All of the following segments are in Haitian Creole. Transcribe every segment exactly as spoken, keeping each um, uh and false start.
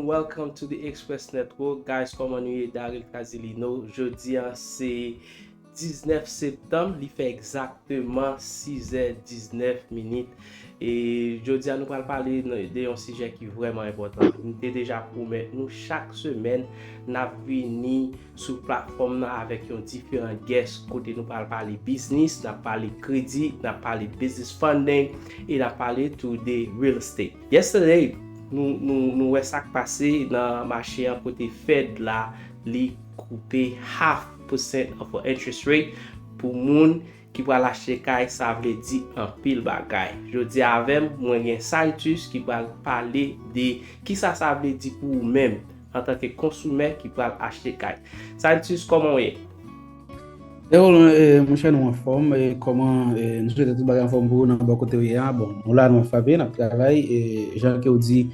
Welcome to the Express Network. Guys, kòman nou ye? Daryl Casilino. Jodi a se diznèf septanm, li fè egzakteman sizè diznèf minit. E jodi a nou pral pale nan- de yon sijè ki vrèman enpòtan. M te deja pwomèt nou chak semèn n ap vini sou platfòm nan avèk yon diferan guest kote nou pral pale biznis, n ap pale kredi, n ap pale business funding, e n ap pale tou de real estate. Yesterday, nou, nou, nou wè sa k pase nan mache an kote Fed la, li koupe half percent of an interest rate pou moun ki pral achte kay, sa vle di anpil bagay. Jodi a avè m, mwen gen Scientist ki pral pale de kisa sa vle di pou ou menm antanke konsumè ki pral achte kay. Scientist, kòman w ye? Yo, eh, monchè, nou anfòm. Eh, kòman, eh, nou swete tout bagay anfòm pou ou nan bò kote w ye a. Bon, nou la, nou ap frape, n ap travay. E jan ke w di,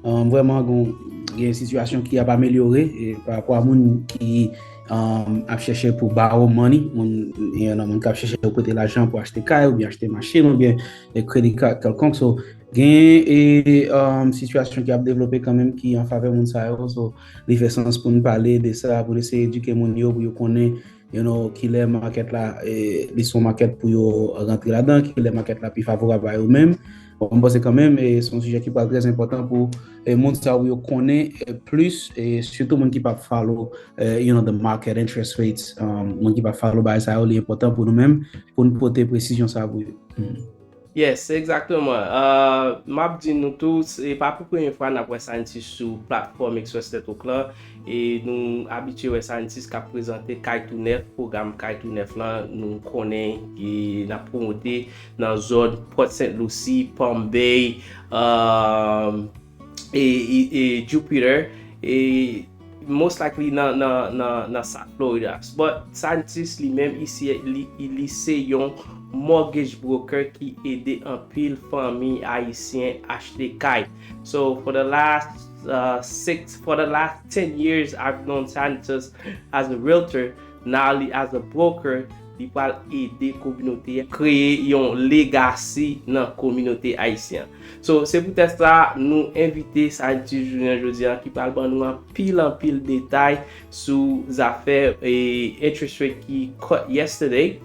um, vrèman, gon, gen sitiyasyon ki ap amelyore e pa rapò a moun ki um, ap chèche pou borrow money, moun, yon moun k ap chèche pou prete lajan pou achte kay, oubyen achte machin, oubyen e credit card kèlkonk. So, gen e, um, sitiyasyon ki ap devlope kanmenm ki an favè moun sa yo. So, li fè sans pou n pale de sa, pou n eseye edike moun yo, pou yo konnen, you know, kilè makèt la, e, li se yon makèt pou yo rantre ladan, kilè makèt la pi favorab a yo menm. Bon, m panse kanmenm, e, se yon sijè ki pral trè enpòtan pou e, moun sa yo konnen e, plis, e, sitou moun ki p ap follow, e, you know, the market interest rates, um, moun ki p ap follow bagay sa yo, li enpòtan pou nou menm, pou n pote presizyon sa pou yo. Hmm. Yes, egzakteman. Uh, m ap di nou tou, se pa pou premye fwa n ap wè Scientist sou platfòm Express Network la. E nou abitye wè Scientist k ap prezante kay tou nèf, pwogram kay tou nèf lan, nou konnen e n ap pwomote nan zòn Port Saint Lucie, Palm Bay, um, e, e, e Jupiter, e most likely nan, nan, nan, nan South Florida. But Scientist li menm isi, li, li se yon mortgage broker ki ede anpil fanmi ayisyen achte kay. So for the last uh, six, for the last ten years, I've known Scientist as a realtor. Now li as a broker, li pral ede kominote a kreye yon legacy nan kominote ayisyen. So, se poutèt sa, nou envite Scientist jounen jodi a ki pral ban nou anpil, anpil detay sou zafè e, interest rate ki cut yesterday.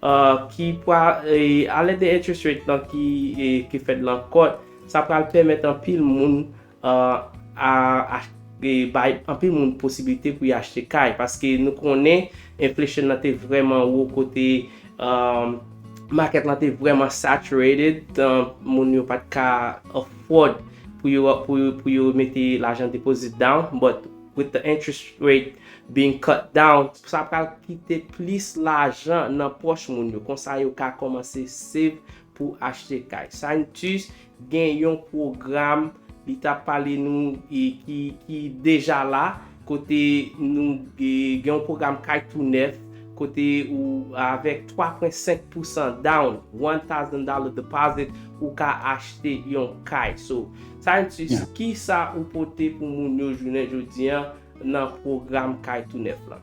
Uh, ki pral, e, alè de interest rate lan ki, e, ki Fed lan cut, sa pral pèmèt anpil moun uh, a, a, e, bay anpil moun posiblite pou y achte kay, paske nou konnen inflation nan te vrèman wo kote, um, market lan te vrèman saturated, uh, moun yo pa t ka afford pou yo, pou, pou yo mete lajan deposit down, but with the interest rate being cut down, sa pral kite plis lajan nan pòch moun yo, konsa yo ka kòmanse save pou achte kay. Scientist gen yon pwogram li t ap pale nou e ki, ki deja la, kote nou e, gen yon pwogram kay tou nèf, kote ou avèk twa pwen senk pousan down, one thousand dollar deposit, ou ka achte yon kay. So, Scientist, yeah, kisa ou pote pou moun yo jounen jodi a nan pwogram kay tou nèf lan?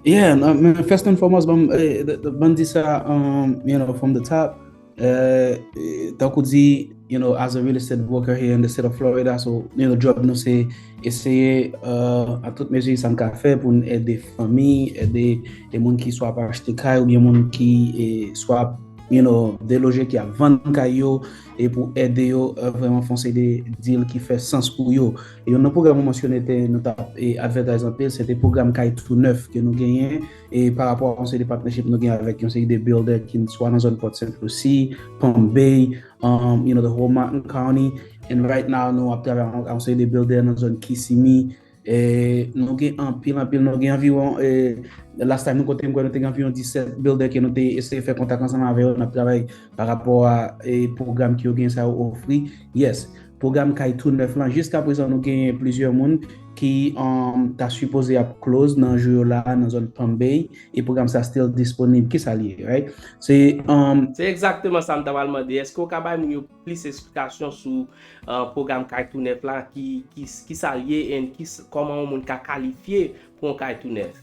Yeah, no, man, first and foremost, ban, eh, the, the, ban di sa, um, you know, from the top. Eh, eh, tankou di, you know, as a real estate broker here in the state of Florida, so, you know, job nou se eseye, uh, a tout mezi sa n ka fè pou n ede fanmi, ede de moun ki swa ap achte kay oubyen moun ki eh, swa ap, you know, deloje, ki ap vann kay yo, e pou ede yo, eh, vrèman fè yon seri de deal ki fè sans pou yo. E youn nan pwogram ou mansyone te, nou t ap e, advertise anpil, se te pwogram kay tou nèf ke nou genyen, e pa rapò a yon seri de partnership nou genyen avèk yon seri de builder ki swa nan zòn Port Saint Lucie, Palm Bay, um, you know, the whole Martin County, and right now nou ap travay ak yon seri de builder nan zòn Kissimmee. E nou gen anpil, anpil, nou gen anviwon, e, last time nou konte, m kwè nou te gen anviwon disèt builder ke nou te eseye fè kontak ansanm avè yo, n ap travay pa rapò a e, pwogram ke yo gen sa yo ofri. Yes, pwogram kay tou nèf lan, jiska prezan nou genyen plizyè moun ki um, ta sipoze ap close nan jou yo la nan zòn Palm Bay, e pwogram sa still disponib. Kisa l ye, right? Se um, Se egzakteman sa m ta pral mande. Èske w ka bay moun yo plis eksplikasyon sou uh, pwogram kay tou nèf la, ki, ki, kisa l ye and ki, kòman yon moun ka kalifye pou yon kay tou nèf?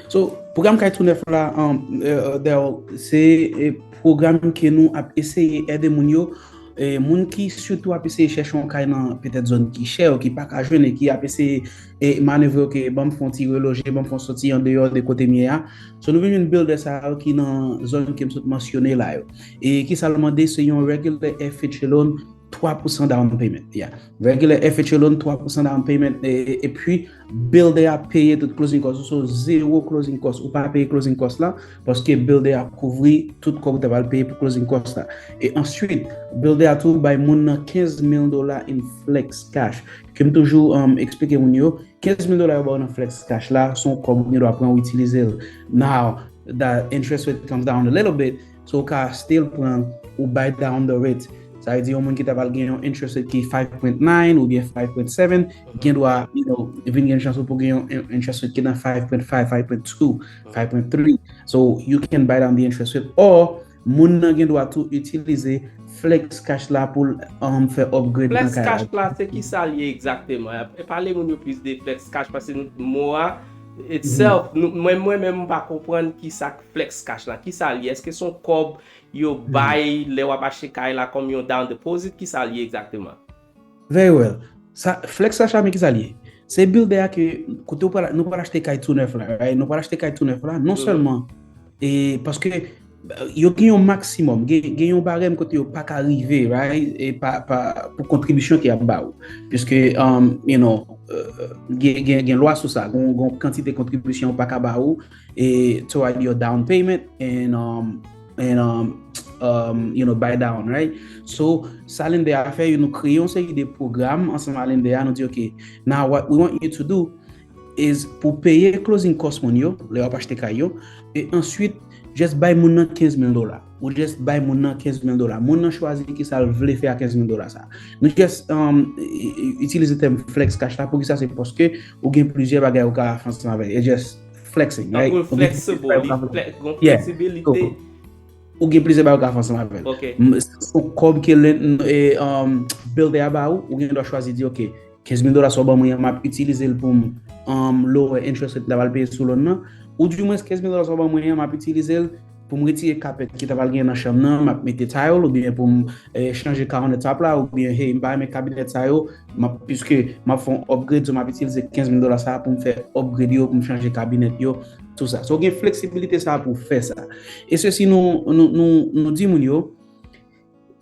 So, pwogram kay tou nèf la, um, eh, Daryl, se eh, pwogram ke nou ap eseye ede moun yo e, moun ki sitou ap eseye chèche yon kay nan petèt zòn ki chè, ki pa ka jwenn, e ki ap eseye e, manevre, ok, ban m fè yon ti reloje, ban m fè yon soti andeyò de kote m ye a. So, nou vin jwenn builder sa yo ki nan zòn ke m sot mansyone la yo. E ki sa l mande, se yon regular F H A loan, twa pousan down payment. Yeah. Regular F H A loan, twa pousan down payment. E, e, epi, builder a peye tout closing cost. So, zewo closing cost. Ou pa peye closing cost la, paske builder a kouvri tout kòb ou ta pral peye pou closing cost la. E answit, builder a tou bay moun nan kenz mil dola in flex cash. Ke m toujou, um, eksplike moun yo, kenz mil dola yo ba w nan flex cash la, se yon kòb ou gen dwa pran ou itilize l. Now, the interest rate comes down a little bit, so ou ka still pran ou buy down the rate. Sa vle di yon moun ki ta pral gen yon interest rate ki five point nine oubyen five point seven, gen dwa, you know, vin gen chans ou pou gen yon in- interest rate ki nan five point five, five point two, five point three. So you can buy down the interest rate, or moun nan gen dwa tou itilize flex cash la pou l, um, fè upgrade nan Flex kay la. Cash la, se ki sa l ye egzakteman? E pale moun yo plis de flex cash, paske nou- mo a itself, nou- mwen mwen menm m pa konprann ki sa k flex cash la. Ki sa l ye? Èske se yon kòb yo bay lè w ap achte kay la kòm yon down deposit? Ki sa l ye egzakteman? Very well. Sa, flex cash la, men ki sa l ye? Se builder a ke kote ou pral- nou pral achte kay tou nèf la, right? Nou pral achte kay tou nèf la, non sèlman e paske yo gen yon maksimòm, gen, gen yon barèm kote yo pa ka rive, right? E pa, pa, pou kontribisyon ke y ap ba ou. Piske, um, you know, uh, gen, gen, gen lwa sou sa, gen, gen kantite kontribisyon yo pa ka ba ou, e to add your down payment and, um, and, um, um, you know, buy down, right? So, sa lender a fè, nou kreye yon seri de pwogram ansanm a lender a, nou di, ok, now what we want you to do is pou peye closing cost moun yo, lè w ap achte kay yo, e answit, just bay moun nan kenz mil dola. Ou just bay moun nan kenz mil dola. Moun nan chwazi ki sa l vle fè a kenz mil dola sa. Nou just, um, i- i- itilize tèm flex cash la, poukisa? Se paske ou gen plizyè bagay ou ka fè ansanm avè l. E just flexing, right? Tankou flexible, li fle- gon Yeah. fleksibilite. Ou gen plizyè bagay ou ka fè ansanm avè l. Ok. M- Se yon kòb ke len- e, um, builder a ba ou, ou gen dwa chwazi di, ok, kenz mil dola sa w ban mwen an, m ap itilize l pou m, um, lower interest rate la pral peye sou loan nan. Ou di mwens kenz mil dola sa w ban mwen an, m ap itilize l pou m retire kapèt ki ta pral gen nan chanm nan, m ap mete tile oubyen pou m e, chanje countertop la, oubyen hey, m pa renmen kabinèt sa yo, m ap, piske m ap fè yon upgrade, so m ap itilize kenz mil dola sa pou m fè upgrade yo, pou m chanje kabinèt yo, tou sa. So gen fleksibilite sa pou fè sa. E sesi nou, nou, nou, nou di moun yo,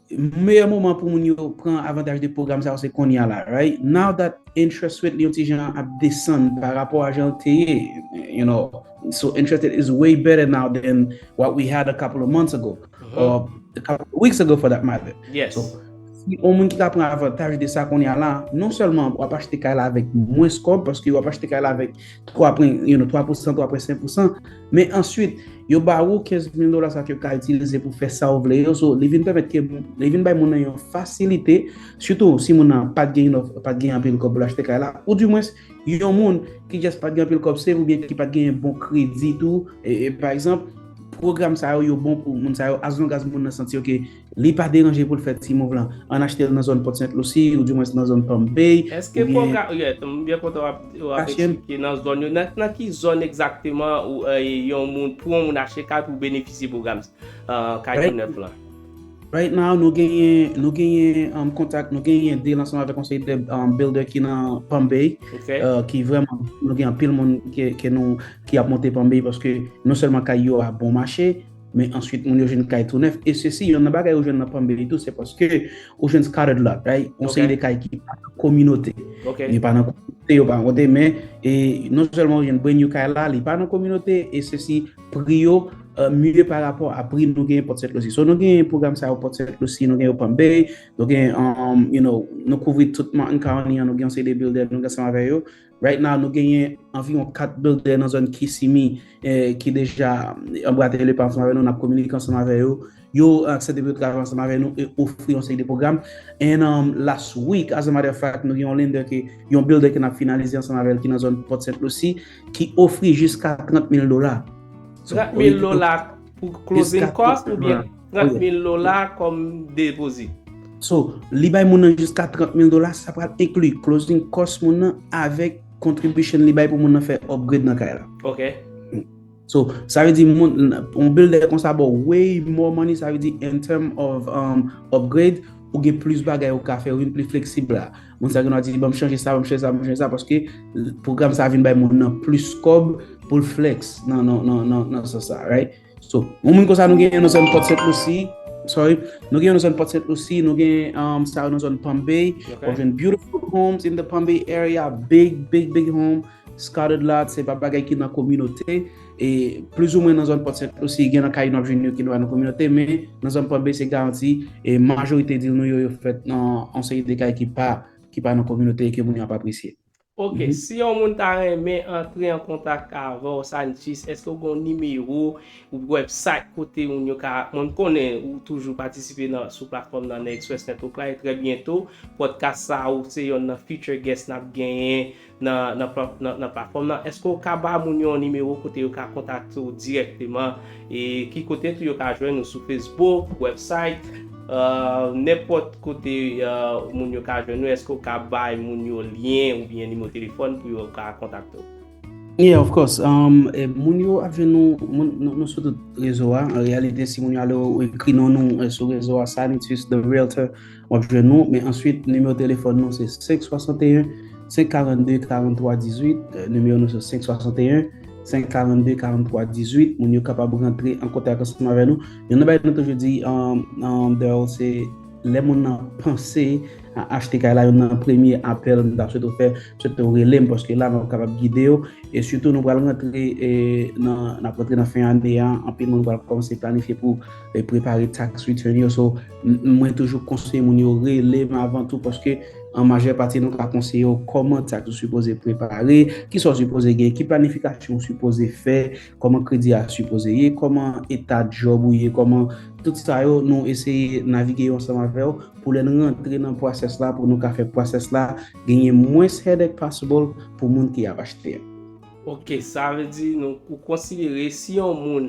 meyè moman pou moun yo pran avantaj de pwogram sa yo se kounye a la, right? Now that interest rate li yon ti jan ap desann pa rapò a jan l te ye, you know, so interest rate is way better now than what we had a couple of months ago, or a couple of weeks ago for that matter. Yes. So, si yon moun ki ka pran avantaj de sa kounye a la, non sèlman w ap achte kay la avèk mwens kòb, paske w ap achte kay la avèk twa pwen, you know, twa pousan, twa pwen senk pousan, men answit, yo ba ou kenz mil dola sa ke w ka itilize pou fè sa w vle yo. So, li vin pèmèt ke, li vin bay moun nan yon fasilite, sitou si moun nan pa t gen, pa t gen anpil kòb pou l achte kay la, ou di mwens, yon moun ki just pa t gen anpil kòb save oubyen ki pa t gen bon kredi tou, e, e, pa egzanp, pwogram sa yo, yo bon pou moun sa yo, as long as moun nan santi yo ke li pa deranje pou l fè ti move lan, ann achte l nan zòn Port Saint Lucie, ou di mwens nan zòn Palm Bay, Èske oubyen pwogram, yeah, m byen kontan w ap, w ap Fashion. Eksplike nan zòn yo, nan, nan ki zòn egzakteman ou, e, yon moun, pou yon moun achte kay pou benefisye pwogram, e, kay Right. Tou Nèf lan? Right now, nou genyen, nou genyen, um, kontak, nou genyen deal ansanm avèk yon seri de, um, builder ki nan Palm Bay, Ok. uh, ki vrèman, nou gen anpil moun ke, ke nou, ki ap monte Palm Bay paske non sèlman kay yo a bon mache, men answit moun yo jwenn kay tou nèf. E sesi, youn nan bagay yo jwenn nan Palm Bay tou, se paske ou jwenn scattered lot, right? Yon Ok. Seri de kay ki pa nan kominote. Ok. Li pa nan kominote, yo pa nan kote, men e non sèlman ou jwenn brand new kay la, li pa nan kominote, e sesi pri yo, uh, mieux pa rapò a pri nou gen Port Saint Lucie. So, nou gen pwogram sa yo Port Saint Lucie, nou gen yo Palm Bay, nou gen, um, you know, nou kouvri tout Martin County an, nou gen yon seri de builder, nou gen ansanm avè yo. Right now, nou genyen anviwon kat builder nan zòn Kissimmee, eh, ki deja anbrate lepa ansanm avè nou, n ap kominike ansanm avè yo. Yo aksepte pou yo travay ansanm avè nou e ofri yon seri de pwogram. And, um, last week, as a matter of fact, nou gen yon lender ke, yon builder ke n ap finalize ansanm avè l ki nan zòn Port Saint Lucie, ki ofri jiska trant mil dola. So, Trant mil dola pou closing Jiska cost trant mil oubyen dola. trant mil dola kòm depozit? So, li bay moun nan jiska trant mil dola, sa pral enkli closing cost moun nan avèk contribution li bay pou moun nan fè upgrade nan kay la. Ok. So, sa vle di moun, yon builder konsa ba w way more money, sa vle di in term of, um, upgrade, ou gen plis bagay ou ka fè, ou vin pli fleksib la. Moun sa gen dwa di, "Ban m chanje sa, ban m chanje sa, ban m chanje sa," paske pwogram sa vin bay moun nan plis kòb pou l flex nan, nan, nan, nan, nan sans sa, right? So, yon moun konsa nou gen nan zòn Port Saint Lucie, sorry, nou gen nan zòn Port Saint Lucie, nou gen um, sa yo nan zòn Palm Bay, Ok. W ap jwenn beautiful homes in the Palm Bay area, big, big, big home, scattered lot, se pa bagay ki nan kominote, e plizoumwen nan zòn Port Saint Lucie, gen nan kay nou ap jwenn yo ki dwa nan kominote, men nan zòn Palm Bay se garanti, e majorite deal nou yo, yo fèt nan yon seri de kay ki pa, ki pa nan kominote e ke moun yo ap apresye. Ok, Mhm. Si yon moun ta renmen antre an kontak avè w, Sanchez, èske w gen yon nimewo ou website kote moun yo ka, mwen m konnen ou toujou patisipe nan, sou platfòm nan, nan Express Network la, e trè byento, podcast sa ou se yon nan feature guest n ap genyen nan, nan, pla- nan, nan platfòm nan. Èske w ka ba moun yo yon nimewo kote yo ka kontakte w dirèkteman? E ki kote tou yo ka jwenn ou sou Facebook, website, uh, nenpòt kote uh, moun yo ka jwenn ou? Èske w ka bay moun yo lyen oubyen nimewo telefòn pou yo ka kontakte w? Yeah, of course. Um, e, moun yo ap jwenn nou, moun, nou, nou sou tout rezo a. An reyalite, si moun yo ale ou ekri non nou e, sou rezo a, Sanitus The Realtor, w ap jwenn nou. Men answit, nimewo telefòn nou se senk swasanteyen, senk karannde, karantwa dizuit. E, nimewo nou se senk swasanteyen, senk karannde, karantwa dizuit. Moun yo kapab rantre an kontak ansanm avè nou. Yon nan bagay nou toujou di, um, um, Daryl, se lè moun nan panse a achte kay la, yon nan premye apèl m ta swete w fè, swete w rele m, paske la nou kapab gide yo. E sitou nou pral rantre e, nan, n ap rantre nan fen ane a, anpil moun pral kòmanse planifye pou e, prepare tax return yo. So, m- mwen toujou konseye moun yo rele m avan tou, paske an majè pati nou ka konseye yo kòman tax ou sipoze prepare, kisa w sipoze gen, ki planifikasyon ou sipoze fè, kòman kredi a sipoze ye, kòman eta djòb ou ye, kòman tout sa yo, nou eseye navige yo ansanm avè w pou lè n rantre nan pwosès la, pou nou ka fè pwosès la genyen mwens headache possible pou moun ki ap achte a. Ok, sa vle di nou ou konsidere si yon moun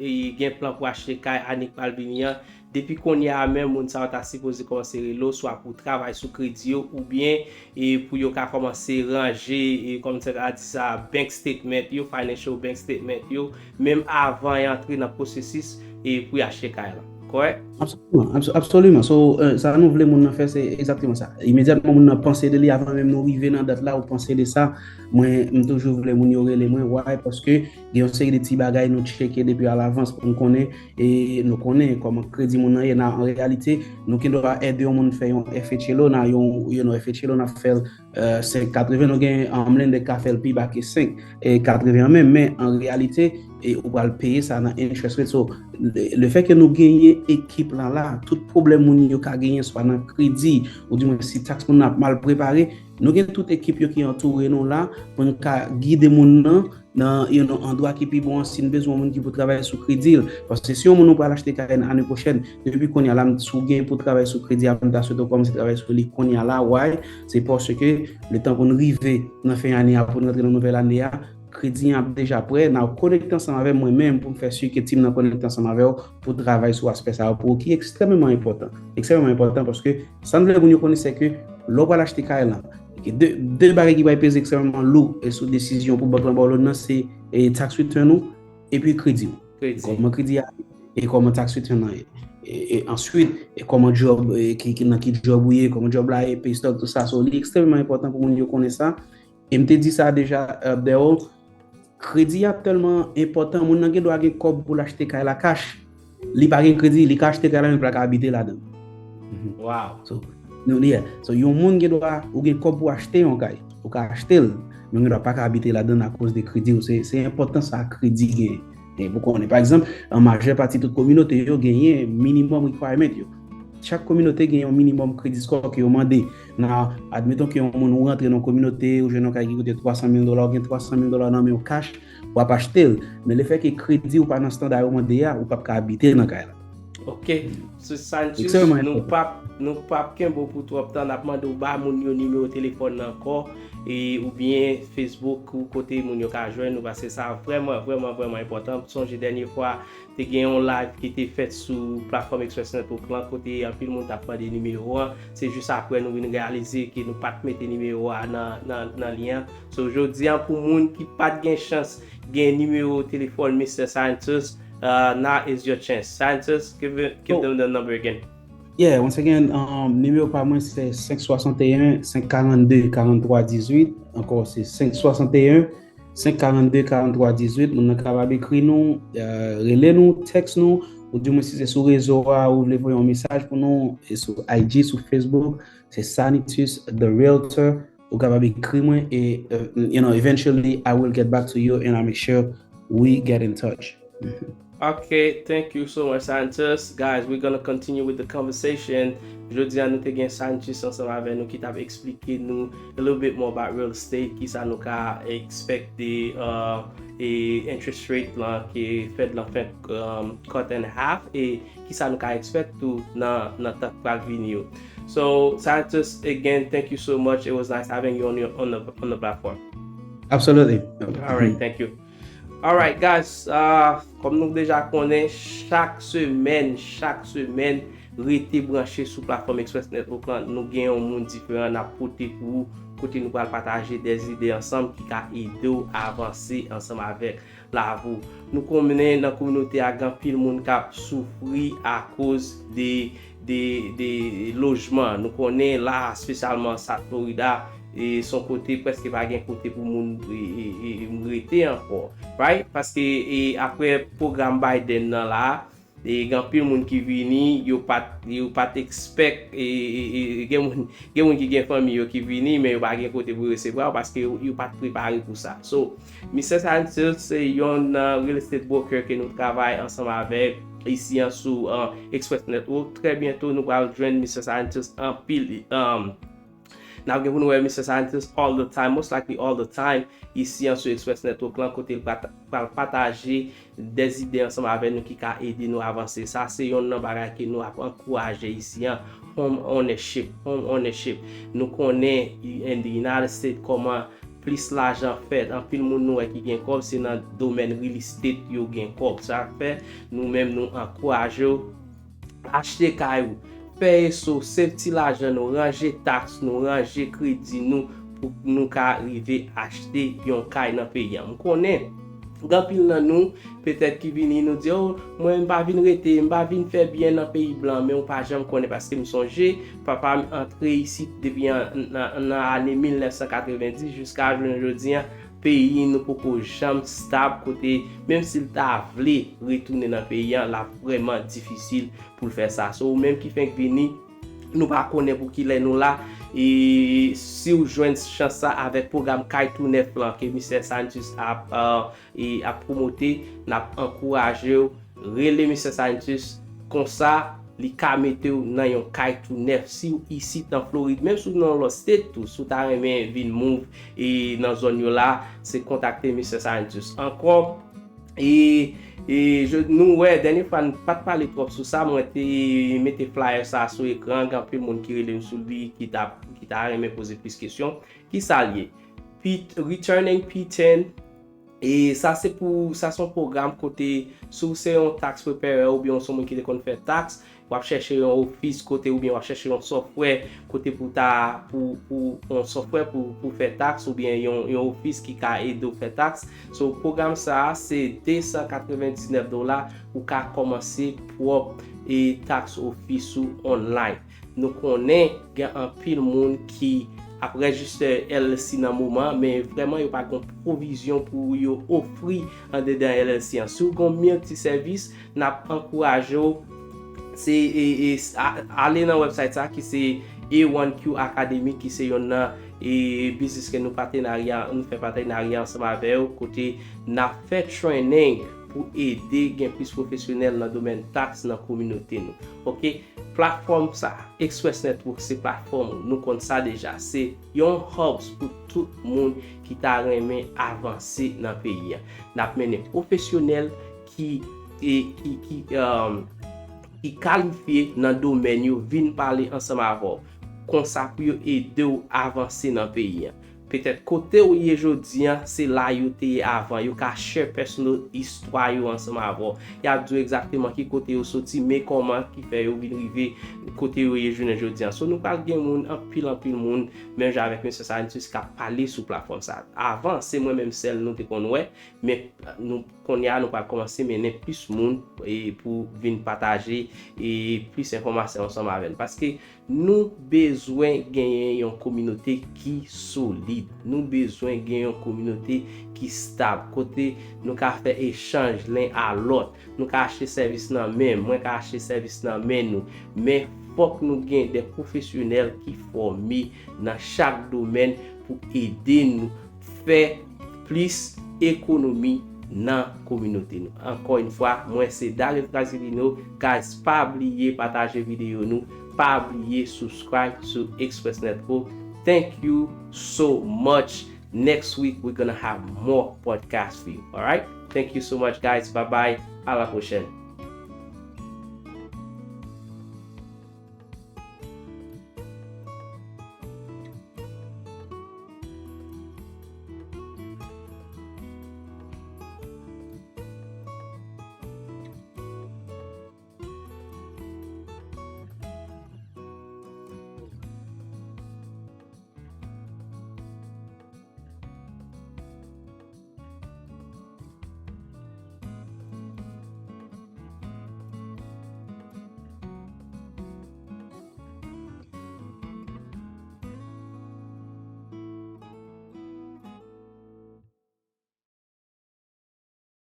e, gen plan pou achte kay ane k pral vini an, depi kounye a menm moun sa yo ta sipoze kòmanse rele w swa pou travay sou kredi yo oubyen e, pou yo ka kòmanse ranje e, kòm sa ka di sa, bank statement yo, financial bank statement yo, menm avan y antre nan pwosesis e, pou y achte kay la. Kòrèk? Absolument, abso- absolument. So, euh, sa nou vle moun nan fè, se egzakteman sa. Imedyatman moun nan panse de li, avan menm nou rive nan dat la, ou panse de sa, mwen, m toujou vle moun yo rele mwen. Why? Paske gen yon seri de ti bagay nou tcheke depi alavans pou n konnen, e nou konnen kòman kredi moun nan ye. Nan, an reyalite, nou gen dwa ede yon moun fè yon F H A loan, nan yon, yon F H A loan, n ap fè l euh, senk katreven, nou gen um, lender k ka fè l pi ba ke senk e katreven an menm, men an reyalite, e ou pral peye sa nan interest rate. So, le, le fè ke nou genyen ekip lan la, tout pwoblèm moun yo ka genyen, swa nan kredi, ou di mwen si tax moun nan ap mal prepare, nou gen tout ekip yo ki antoure nou la pou n ka gide moun nan nan yon andwa ki pi bon an, si n bezwen moun ki pou travay sou kredi l. Paske si yon moun ou pral achte kay nan ane pwochèn, depi kounye a la, m- si w gen pou travay sou kredi a, m ta swete w kòmanse travay sou li kounye a la. Why? Se paske letan pou n rive nan fen ane a, pou n rantre nan nouvèl ane a, kredi an ap deja prè, n a konekte ansanm avè mwen menm pou m fè si ke team nan konekte ansanm avè w pou travay sou aspè sa yo pou ou ki ekstrèmeman enpòtan. Ekstrèmeman enpòtan paske sa n vle moun yo konnen se ke lè w pral achte kay lan, gen de, de bagay ki pral peze ekstrèmeman lou e sou desizyon pou bank lan ba w loan nan, se e, tax return ou epi kredi w. Kredi. Kòman kredi a ye e kòman tax return lan ye. E, e answit, e kòman job, e ki, ki nan ki job ou ye, kòman job la ye, pay stub, tout sa. So, li ekstrèmeman enpòtan pou moun yo konnen sa. E m te di sa deja, euh, Daryl, kredi a tèlman enpòtan, moun nan gen dwa gen kòb pou l achte kay la cash. Li pa gen kredi, li ka achte kay la, men li pa ka abite ladan. Wow. So, nou, yeah. So, yon moun gen dwa, ou gen kòb pou achte yon kay. Ou ka achte l, men ou gen dwa pa ka abite ladan akoz de kredi ou. Se, se enpòtan sa kredi gen. E pou konnen, pa egzanp, an majè pati tout kominote yo genyen minimum requirement yo. Chak kominote gen yon minimum credit score ke yo mande. Nan, admeton ke yon moun ou rantre nan yon kominote, ou jwenn yon kay ki koute twa san mil dola, ou gen twa san mil dola nan men w cash, w ap achte l. Men lefètke kredi ou pa nan estanda yo mande a, ou p ap ka abite nan kay la. Ok. So, Sanchez, Ekstrèmman nou enpòtan. p ap, nou p ap kenbe w pou twòp tan. N ap mande w ba moun yo nimewo telefòn nan ankò, e, oubyen Facebook ou kote moun yo ka jwenn nou, paske sa vrèman, vrèman, vrèman enpòtan. Sonje dènye fwa, te gen yon live ki te fèt sou platfòm Express Network lan, kote anpil moun t ap mande nimewo an. Se jis apre nou vin reyalize ke nou pa t mete nimewo a nan, nan, nan lyen an. So, jodi an, pou moun ki pa t gen chans gen nimewo telefòn Mister Sanchez, uh, now is your chance. Sanchez, give, it, give Oh. them the number again. Yeah, once again, um, nimewo pa mwen se senk swasanteyen, senk karannde, karanntrwa dizuit. Ankò, se senk swasanteyen, senk karannde, karanntrwa dizuit. Moun nan kapab ekri nou, euh, rele nou, tèks nou, ou di mwen si se sou rezo a, ou vle voye yon mesaj pou nou, e sou I G, sou Facebook, se Sanitus The Realtor. Ou kapab ekri mwen e, uh, you know, eventually I will get back to you and I make sure we get in touch. Okay, thank you so much, Sanitus. Guys, we're gonna continue with the conversation. Jodi a nou te gen Sanitus ansanm avè nou ki t ap eksplike nou a little bit more about real estate, kisa nou ka expect the uh, e interest rate lan ke Fed lan fè um, cut and half e kisa nou ka expect tou nan nan tan k pral vini yo. So, Sanitus, again, thank you so much. It was nice having you on, your, on, the, on the platform. Absolutely. All right, thank you. All right, guys, uh, kòm nou deja konnen, chak semèn, chak semèn, rete branche sou platfòm Express Network lan. Nou gen yon moun diferan n ap pote pou ou, kote nou pral pataje de zide ansanm ki ka ede w avanse ansanm avèk lavi w. Nou konnen nan kominote a gen anpil moun k ap soufri akoz de de, de lojman. Nou konnen la, espesyalman South Florida, e s on kote prèske pa gen kote pou moun e, e, e, rete ankò. Right? Paske e, apre pwogram Biden nan la, e gen anpil moun ki vini, yo pa t yo pa t expect e, e, e, gen moun gen moun ki gen fanmi yo ki vini, men yo pa gen kote pou resevwa yo paske yo, yo pa t prepare pou sa. So, Mister Sanitus se yon nan real estate broker ke nou travay ansanm avèk isi an sou uh, Express Network. Trè byento nou pral jwenn Mister Sanitus anpil. Um, n ap gen pou nou wè Mister Sanitus all the time, most likely all the time, isi an sou Express Network lan kote l pral pataje de zide ansanm avè nou ki ka ede nou avanse. Sa se yonn nan bagay ke nou ap ankouraje isi an, home ownership, home ownership. Nou konnen in the United States kòman plis lajan fèt. Anpil moun nou wè ki gen kòb se nan domèn real estate yo gen kòb. Sa fè nou menm nou ankouraje w achte kay ou. Fè eso, save ti lajan nou, ranje taks nou, ranje kredi nou pou nou ka rive achte yon kay nan peyi a. M konnen gen anpil nan nou petèt ki vini nou di, oh, mwen m pa vin rete, m pa vin fè byen nan peyi blan, men ou pa janm konnen paske m sonje papa m antre isit depi nan ane mil nèf san katrevenndis jiska jounen jodi a, peyi nou poko janm stab kote menm si l ta vle retounen nan peyi a, l ap vrèman difisil pou l fè sa. So ou menm ki fenk vini, nou pa konnen pou kilè nou la. E si w jwenn chans sa avèk pwogram Kay Tou Nèf lan ke Mistè Scientist ap, e, ap pwomote, n ap ankouraje w rele Mistè Scientist. Konsa, li ka mete w nan yon kay tou nèf. Si w isit nan Florid, menm si w nan yon lòt state tou, si w ta renmen vin move e nan zòn yo la, se kontakte Mistè Scientist. Ankò, e, e je, nou wè, dènye fwa n pa t pale twòp sou sa, mwen te mete flyer sa sou ekran, gen anpil moun ki rele m sou li, ki ta, ki ta renmen poze plis kesyon. Ki sa l ye? Returning P ten, e sa se pou, sa se yon pwogram kote si w se yon tax preparer oubyen w se yon moun ki te konn fè taks, w ap chèche yon ofis kote oubyen w ap chèche yon software kote pou ta, pou, pou yon software pou, pou fè taks oubyen yon, yon ofis ki ka ede w fè taks. So, pwogram sa a se de san katrevendiznèf dola, ou ka kòmanse pwòp e tax office ou online. Nou konnen gen anpil moun ki ap rejiste L L C nan moman, men vrèman yo pa gen pwovizyon pou yo ofri andedan L L C an. Si w gen yon milti sèvis, n ap ankouraje w. Se e, e, a, ale nan website sa ki se A one Q Academy, ki se yonn nan e, biznis ke nou patenarya, nou fè patenarya ansanm avè yo, kote n ap fè training pou ede gen plis pwofesyonèl nan domèn taks nan kominote nou. Oke, platfòm sa, Express Network, se platfòm ou, nou konn sa deja. Se yon hubs pou tout moun ki ta renmen avanse nan peyi a. N ap mennen pwofesyonèl ki, e, ki, ki, um, ki kalifye nan domèn yo vin pale ansanm avè w. Konsa pou yo ede w avanse nan peyi a. Petèt kote w ye jodi an, se la yo te ye avan. Yo ka share personal istwa yo ansanm avè w. Y ap di w egzakteman ki kote yo soti, men kòman ki fè yo vin rive kote yo ye jounen jodi an. So, nou pral gen moun, anpil, anpil moun, menm jan avèk mesye Sanchez k ap pale sou platfòm sa. Avan, se mwen menm sèl nou te konn wè, men nou, kounye a, nou pral kòmanse mennen plis moun e pou vin pataje e plis enfòmasyon ansanm avè n. Paske nou bezwen genyen yon kominote ki solid. Nou bezwen gen yon kominote ki stab, kote nou ka fè echanj len a lòt. Nou ka achte sèvis nan men, mwen ka achte sèvis nan men nou. Men fòk nou gen de pwofesyonèl ki fòme nan chak domèn pou ede nou fè plis ekonomi nan kominote nou. Ankò yon fwa, mwen se David Frasilino. Guys, pa bliye pataje videyo nou, pa bliye subscribe sou Express Net Pro. Thank you so much. Next week, we're gonna have more podcast for you. All right? Thank you so much, guys. Bye bye. À la prochaine.